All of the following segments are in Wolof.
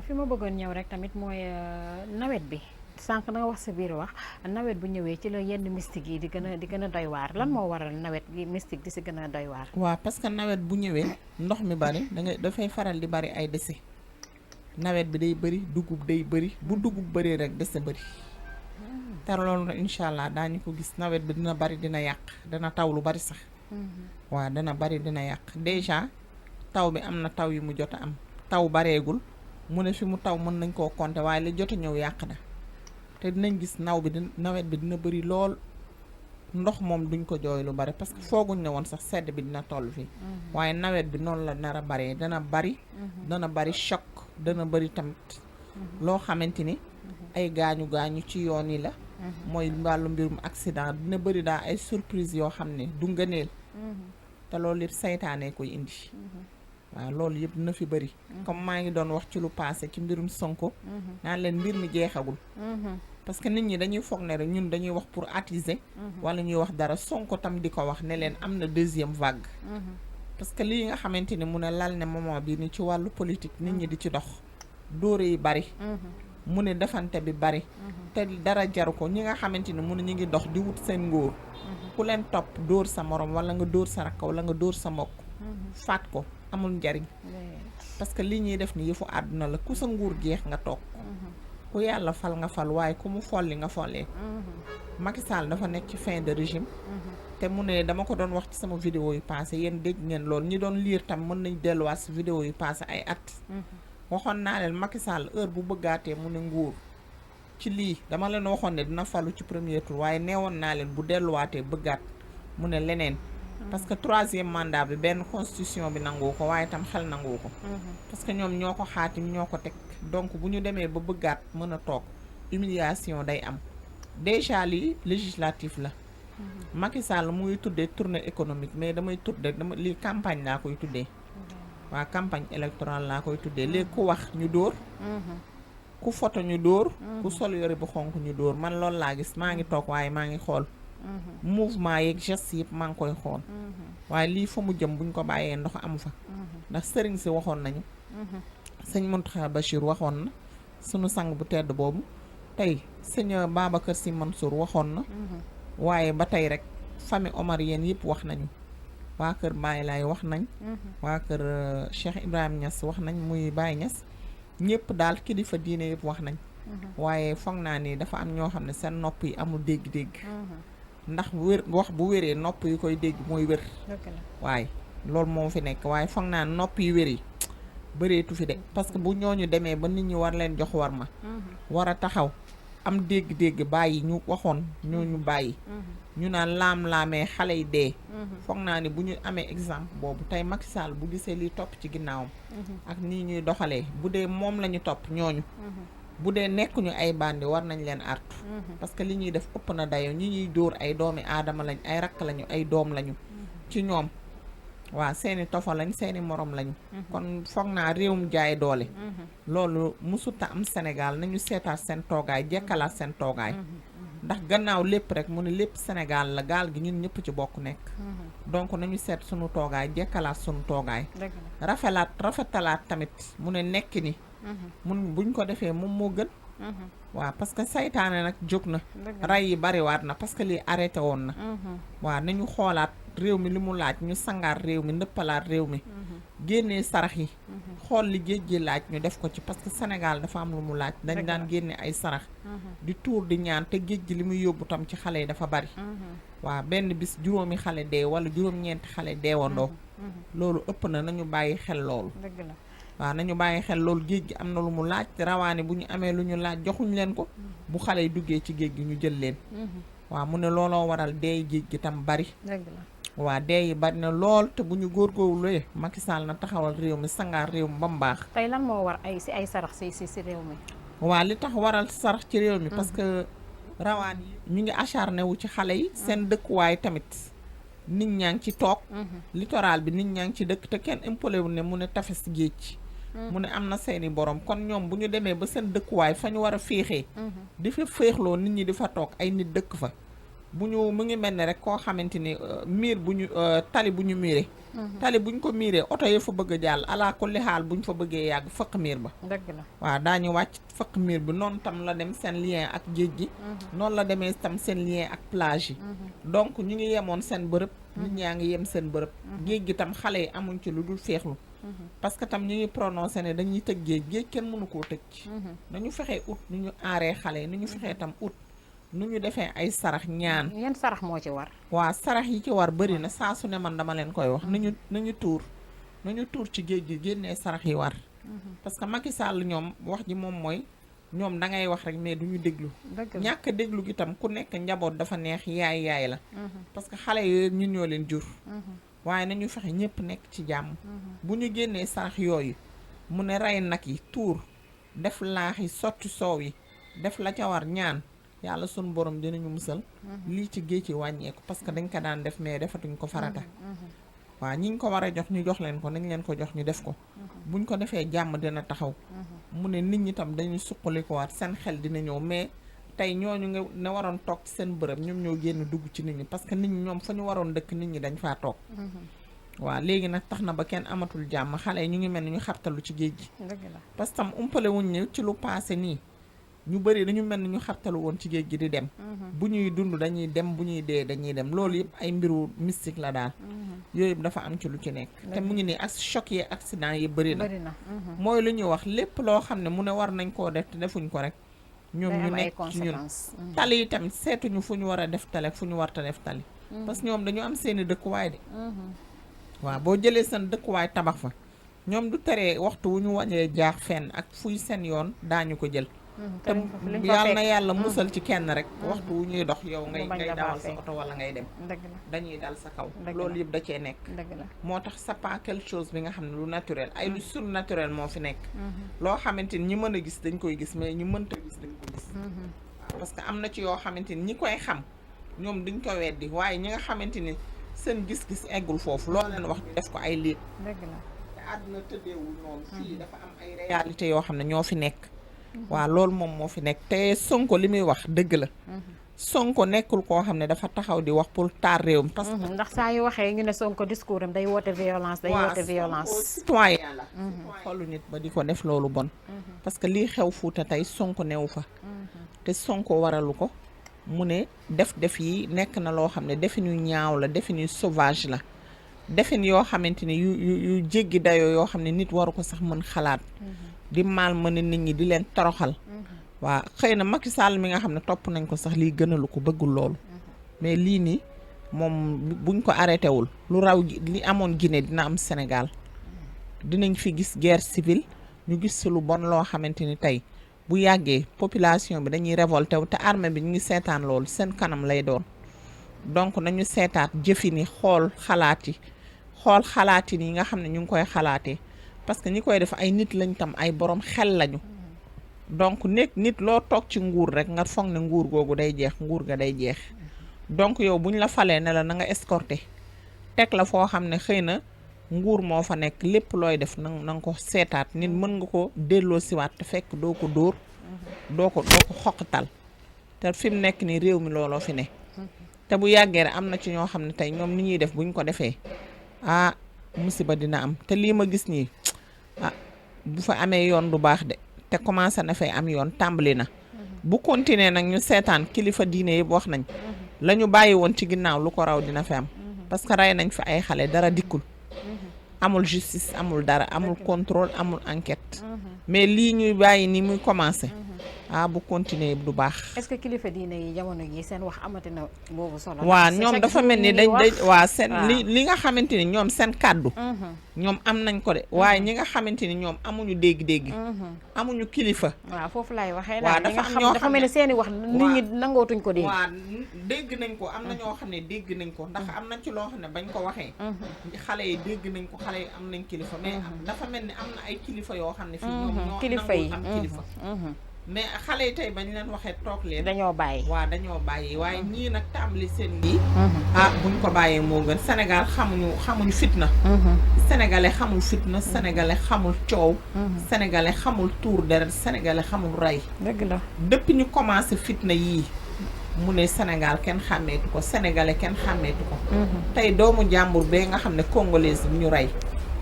fi ma bëggoon ñëw rek tamit mooy nawet bi sànq na nga wax sa biir wax nawet bu ñëwee ci la yenn mystique yi di gën a doy waar lan moo waral nawet gi mystique di si gën a doy waar. waaw parce que nawet bu ñëwee ndox mi bari dafay faral di bari ay dese nawet bi day bëri dugub day bëri bu dugub bëree rek dese bëri te loolu incha allah daañu ko gis nawet bi dina bari dina yàq dana taw lu bari sax. waaw dana bari dina yàq déjà taw bi am na taw yu mu jot a am taw bareegul mu ne fi mu taw mën nañ koo compter waaye li jot a ñëw yàq na te dinañ gis nawet bi dina bëri lool ndox moom duñ ko jooy lu bari parce que fooguñ ne woon sax sedd bi dina toll fii waaye nawet bi noonu la nar a baree dana bari choc dana bari tamit loo xamante ni ay gaañu gaañu ci yoon yi la mooy wàllu mbirum accident dina bëri daa ay surprise yoo xam ne du ngëneel te loolu yëpp saytaanee koy indi waaw loolu yëpp dina fi bëri comme maa ngi doon wax ci lu passé ci mbirum Sonko naan leen mbir mi jeexagul parce que nit ñi dañuy foog ne rek ñun dañuy wax pour attiser wala ñuy wax dara Sonko tam di ko wax ne leen am na deuxième vague parce que lii nga xamante ni mu ne lal ne moment bi ni ci wàllu politique nit ñi di ci dox dóore yi bari mu ne defante bi bari te dara jaru ko ñi nga xamante ni mu ne ñu ngi dox di wut seen ngóor ku leen topp dóor sa morom wala nga dóor sa rakk wala nga dóor sa mbokk faat ko amul njariñ parce que lii ñuy def ni yëfu àdduna la ku sa nguur jeex nga toog ku yàlla fal nga fal waaye ku mu folli nga follee Macky Sall dafa nekk ci fin de régime te mu ne dama ko doon wax ci sama vidéo yu passé yéen dégg ngeen loolu ñi doon liir tam mën nañ delluwaat si vidéo yu passé ay at waxoon naa leen Macky Sall heure bu bëggaatee mu ne nguur ci lii dama leen waxoon ne dina falu ci premier tour waaye neewoon naa leen bu delluwaatee bëggaat mu ne leneen parce que troisième mandat bi benn constitution bi nangu ko waaye tam xel nangu ko parce que ñoom ñoo ko xaatim ñoo ko teg donc bu ñu demee ba bëggaat mën a toog humiliation day am déjà lii législatif la Macky Sall muy tuddee tournée économique mais damay tuddee lii campagne laa koy tuddee waa campagne électorale laa koy tuddee léegi ku wax ñu dóor ku photo ñu dóor ku sol yore bu xonk ñu dóor man loolu laa gis maa ngi toog waaye maa ngi xool mouvement yeeg gestes yëpp maa ngi koy xool waaye lii fa mu jëm buñ ko bàyyee ndox amu fa ndax sëriñ si waxoon nañu sëñ Mountakha Bachir waxoon na sunu sang bu tedd boobu tey sëñ Babacar Sy Mansour waxoon na waaye ba tey rek famille omarienne yëpp wax nañu waa kër Baye Laay wax nañ waa kër Cheikh Ibrahima Niass wax nañ muy Baye Niass ñëpp daal kilifa diine yëpp wax nañ waaye foog naa ni dafa am ñoo xam ne seen nopp yi amul dégg-dégg ndax wax bu wéree nopp yi koy dégg mooy wér waaye loolu moo fi nekk waaye foog naa nopp yi wér yi bëreetu fi de parce que bu ñooñu demee ba nit ñi war leen jox war ma war a taxaw am dégg-dégg bàyyi ñu waxoon ñooñu bàyyi ñu naan laam-laamee xale yi dee foog naa ni bu ñu amee exemple boobu tey Macky Sall bu gisee liy topp ci ginnaawam ak nii ñuy doxalee bu dee moom la ñu topp ñooñu bu dee nekkuñu ay bandi war nañ leen artu parce que li ñuy def ëpp na dayo ñi ñuy dóor ay doomi aadama lañ ay rakk lañu ay doom lañu ci ñoom waaw seeni tofa lañ seeni morom lañu kon foog naa réewum jaay doole loolu musuta am Sénégal nañu seetaat seen toogaay jekkalaat seen toogaay ndax gannaaw lépp rek mu ne lépp Sénégal la gaal gi ñun ñëpp ci bokk nekk donc nañu seet sunu toogaay jekkalaat sunu toogaay rafetalaat tamit mu ne nekk ni mun buñ ko defee moom moo gën waaw parce que saytaane nag jóg na rey yi bariwaat na parce que lii arrêté woon na waaw nañu xoolaat réew mi li mu laaj ñu sangaat réew mi ndëppalaat réew mi génnee sarax yi xool li géej gi laaj ñu def ko ci parce que Sénégal dafa am lu mu laaj dañ daan génne ay sarax di tuur di ñaan te géej gi li muy yóbbu tam ci xale yi dafa bari waaw benn bis juróomi xale dee wala juróom-ñeenti xale deewandoo loolu ëpp na nañu bàyyi xel loolu waaw nañu bàyyi xel loolu géej gi am na lu mu laaj rawaane bu ñu amee lu ñu laaj joxuñ leen ko bu xale yi duggee ci géej gi ñu jël leen waaw mu ne looloo waral deey géej gi tam bari waaw dee yi bari na lool te bu ñu góorgóorluwee Macky Sall na taxawal réew mi sangaar réew mi ba mu baax tey lan moo war ay sarax si réew mi waaw li tax waral sarax ci réew mi parce que rawaan yi ñu ngi acharné wu ci xale yi seen dëkkuwaay tamit nit ñaa ngi ci toog littoral bi nit ñaa ngi ci dëkk te kenn impolé wu ne mu ne tafes géej mu ne am na seeni borom kon ñoom bu ñu demee ba seen dëkkuwaay fa ñu war a féexee di fa féexloo nit ñi di fa toog ay nit dëkk fa bu ñu mu ngi mel ne rek koo xamante ni miir bu ñu tali bu ñu miiree. tali bu ñu ko miiree oto yi fa bëgg a jàll ala kulli xaal bu ñu fa bëggee yàgg fëq miir ba. dëgg la waaw daañu wàcc fëq miir bi noonu tam la dem seen lien ak géej gi. noonu la demee tam seen lien ak plage yi. donc ñu ngi yemoon seen bërëb. nit ñaa ngi yem seen bërëb. géej gi tam xale yi amuñ ci lu dul feexlu. parce que tam ñu ngi prononcé ne dañuy tëj géej kenn mënu koo tëj. nañu fexee ut nu ñu aaree xale yi nu ñu fexee tam ut. nu ñu defee ay sarax ñaan. yan sarax moo ci war. waa sarax yi ci war bëri na saa su ne man dama leen koy wax. nañu tuur ci géej gi génnee sarax yi war. parce que Macky Sall ñoom wax ji moom mooy ñoom da ngay wax rek mais du ñu déglu. ñàkk déglu gi tam ku nekk njaboot dafa neex yaay la. parce que xale yooyu ñun ñoo leen jur. waaye nañu fexe ñëpp nekk ci jàmm. bu ñu génnee sarax yooyu mu ne rey nag yi tuur def laax yi sotti soow yi def la ca war ñaan. yàlla sunu borom dinañu musal lii ci géej ci wàññeeku parce que dañ ko daan def mais defatuñ ko farata waaw ñiñ ko war a jox ñu jox leen ko nañ leen ko jox ñu def ko buñ ko defee jàmm dina taxaw mu ne nit ñi tam dañuy suqalikuwaat seen xel dina ñëw mais tey ñooñu nga ne waroon toog ci seen bërëb ñoom ñoo génn dugg ci nit ñi parce que nit ñi ñoom fa ñu waroon dëkk nit ñi dañ faa toog waaw léegi nag tax na ba kenn amatul jàmm xale yi ñu ngi mel ni ñu xabtalu ci géej gi parce que tam umpale wuñ ne ci lu passé nii ñu bëri dañu mel ni ñu xartalu woon ci géej gi di dem bu ñuy dund dañuy dem bu ñuy dee dañuy dem loolu yëpp ay mbiru mystique la daal yooyu yëpp dafa am ci lu ci nekk te mu ngi nii ak choc yi accident yi bëri na mooy lu ñuy wax lépp loo xam ne mu ne war nañ koo def te defuñ ko rek ñoom ñu nekk ci ñun tali yi tamit seetuñu fu ñu war a def tali fu ñu war ta def tali parce que ñoom dañu am seeni dëkkuwaay de waaw boo jëlee seen dëkkuwaay tabax fa ñoom du teree waxtu wu ñu wañee jaax fenn ak fuy seen yoon daañu ko jël te yàlla na yàlla musal ci kenn rek waxtu wu ñuy dox yow ngay dawal sa oto wala ngay dem dañuy dal sa kaw loolu yëpp da cee nekk moo tax c'est pas quelque chose bi nga xam ne lu naturel ay lu surnaturel moo fi nekk loo xamante ni ñi mën a gis dañ koy gis mais ñi mënta gis dañ ko gis waaw parce que am na ci yoo xamante ni ñi koy xam ñoom duñ ko weddi waaye ñi nga xamante ni seen gis-gis eggul foofu loo leen wax ñu def ko ay léeb te àdduna tëddeewul noonu fii dafa am ay réalité yoo xam ne ñoo fi nekk waaw loolu moom moo fi nekk te Sonko li muy wax dëgg la Sonko nekkul koo xam ne dafa taxaw di wax pour taar réewam parce que ndax saa yu waxee ñu ne Sonko discours am day woote violence citoyen la xolu nit ba di ko def loolu bon parce que lii xew Fuuta tey Sonko newu fa te Sonko waralu ko mu ne def yi nekk na loo xam ne defin yu ñaaw la defin yu sauvage la defin yoo xamante ni yu jéggi dayoo yoo xam ne nit waru ko sax mën xalaat di maal mën nit ñi di leen toroxal waa xëy na Macky Sall mi nga xam ne topp nañ ko sax lii gënalu ko bëggul loolu mais lii nii moom buñ ko arrêté wul lu raw li amoon Guinée dina am Sénégal dinañ fi gis guerre civile ñu gis si lu bon loo xamante ni tey bu yàggee population bi dañuy révolté wu te armée bi ñu ngi seetaan loolu seen kanam lay doon donc nañu seetaat jëfi ni xool xalaat yi nga xam ne ñu ngi koy xalaatee parce que ñi koy def ay nit lañ tam ay borom xel lañu donc nit loo toog ci nguur rek nga foog ne nguur googu day jeex nguur ga day jeex donc yow buñ la falee ne la na nga escorté teg la foo xam ne xëy na nguur moo fa nekk lépp looy def na nga ko seetaat nit mën nga ko delloo siwaat te fekk doo ko dóor doo ko xoqatal te fi mu nekk ni réew mi looloo fi ne te bu yàggee rek am na ci ñoo xam ne tey ñoom ni ñuy def buñ ko defee musiba dina am te lii ma gis nii bu fa amee yoon du baax de te commencé na fay am yoon tàmbali na bu continuer nag ñu seetaan kilifa diine yëpp wax nañ la ñu bàyyi woon ci ginnaaw lu ko raw dina fi am parce que rey nañ fi ay xale dara dikkul amul justice amul dara amul contrôle amul enquête mais lii ñuy bàyyi ni muy commencé bu continuer du baax. est-ce que kilifa diine yi jamono gi seen wax amati na boobu solo. waaw ñoom dafa mel ni dañ waa seen li nga xamante ni ñoom seen kàddu ñoom am nañ ko de waaye ñi nga xamante ni ñoom amuñu dégg-dégg amuñu kilifa. waaw foofu laay waxee waaw dafa mel ni seeni wax nit ñi nangootuñ ko dégg. waaw dégg nañ ko am na ñoo xam ne dégg nañ ko ndax am na ci loo xam ne bañ ko waxee xale yi dégg nañ ko xale yi am nañ kilifa mais dafa mel ni am na ay kilifa yoo xam ne fii ñoom ñoo kilifa yi am kilifa mais xale yi tey bañ leen waxee toog leen dañoo bàyyi waaye ñii nag tàmbali seen lii buñ ko bàyyee moo gën Sénégal xamuñu fitna sénégalais xamul fitna sénégalais xamul coow sénégalais xamul tuur deret sénégalais xamul rey dëgg la depuis ñu commencé fitna yii mu ne Sénégal kenn xàmmeetu ko sénégalais kenn xàmmeetu ko tey doomu jàmbur bee nga xam ne congolaise bi ñu rey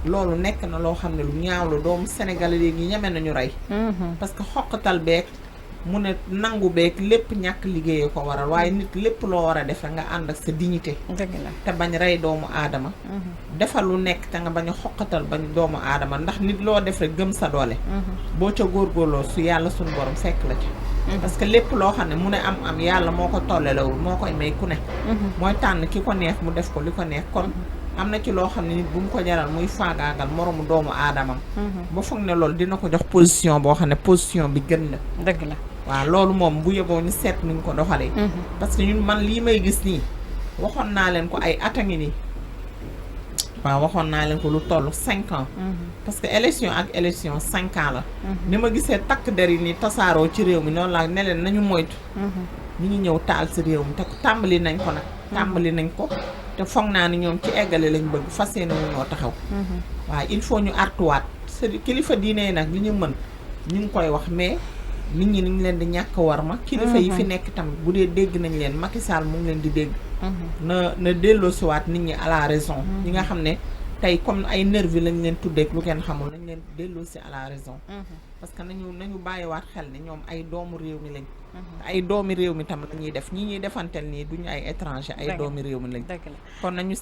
loolu nekk na loo xam ne lu ñaaw la doomu sénégalais léegi ñeme nañu rey parce que xoqatal beeg mu ne nangu beeg lépp ñàkk liggéeyee ko waral waaye nit lépp loo war a def nga ànd ak sa dignité dëgg la te bañ rey doomu aadama defal lu nekk te nga bañ a xoqatal bañ doomu aadama ndax nit loo def rek gëm sa doole boo ca góorgóorloo su yàlla suñu borom fekk la ci parce que lépp loo xam ne mu ne am yàlla moo ko tollelewul moo koy may ku ne mooy tànn ki ko neex mu def ko li ko neex kon am na ci loo xam ne nit bu mu ko jaral muy faagaagal moroomu doomu aadamam ba foog ne loolu dina ko jox position boo xam ne position bi gën la dëgg la waaw loolu moom bu yeboo ñu seet nuñ ko doxalee parce que ñun man lii may gis nii waxoon naa leen ko ay at a ngi nii waaw waxoon naa leen ko lu toll 5 ans parce que élection ak élection 5 ans la ni ma gisee takk der yi ni tasaaroo ci réew mi noonu laa ne leen nañu moytu ñu ngi ñëw taal si réew mi te tàmbali nañ ko nag tàmbali nañ ko te foog naa ni ñoom ci eggale lañ bëgg fas yéene wu ñoo taxaw waaye il faut ñu artuwaat kilifa diine yi nag li ñu mën ñu ngi koy wax mais nit ñi ni ñu leen di ñàkk war ma kilifa yi fi nekk tamit bu dee dégg nañ leen Macky Sall mu ngi leen di dégg na delloosiwaat nit ñi à la raison ñi nga xam ne tey comme ay nervi lañ leen tuddeek lu kenn xamul nañ leen delloosi à la raison parce que nañu bàyyiwaat xel ne ñoom ay doomu réew mi lañ ay doomi réew mi tam la ñuy def ñi ñuy defanteel nii duñu ay étranger ay doomi réew mi lañ kon nañu